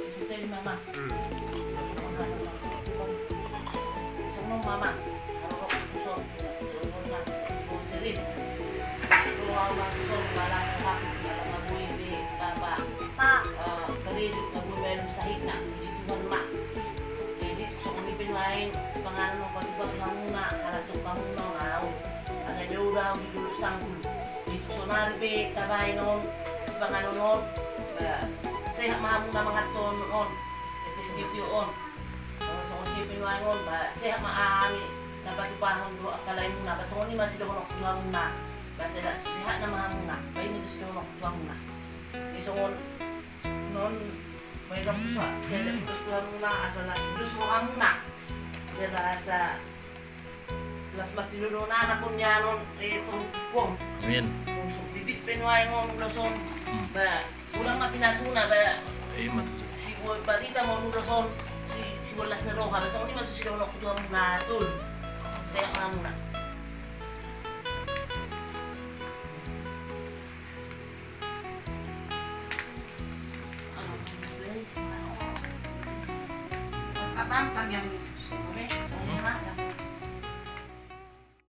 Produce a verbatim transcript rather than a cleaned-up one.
Isuk tadi mama. Isuk no mama. Kalau kau kusuk, kusuk na, kusuk seri. Kusuk mama, kusuk balas hak, kalau ngabui di papa. Pa. Eh, kerja juga bui main sahitna, puji Tuhan ma. Jadi tusuk ni pe nuaeng, sipanganon opat-opat hamuna, halasuk hamuna, ngau. Ada jauh dah di dulu sanggul. Itu sonari pe tabaen on, sipanganon on, ba, sehat ma hamuna mangan on, on. Itu sitio on. Kalau songon dia pe nuaeng on, ba, sehat ma hami, na patupahon do angka laemuna, ba, songon i ma sidohononku tu hamuna. Ba, sehat, sehat nama hamuna, ba, i ma tu sidohononku tu hamuna. Di songon, non, ba, i ma tu sa, sehat nama tu hamuna, asa las dos rohamuna. Jala asa Las martinodohon anak on ni anon, eh, pahupuk on. Amin. Unsuk pipis pe nuaeng on ulos on. Hmm. Ba, ulang ma pinasuna, ba. Eh, ma tutu. Si buat barita ma on ulos on, si, si buat las ni roha, ba songon i ma so sidohononku tu hamuna, tul. Sehat ma hamuna. Tampang yang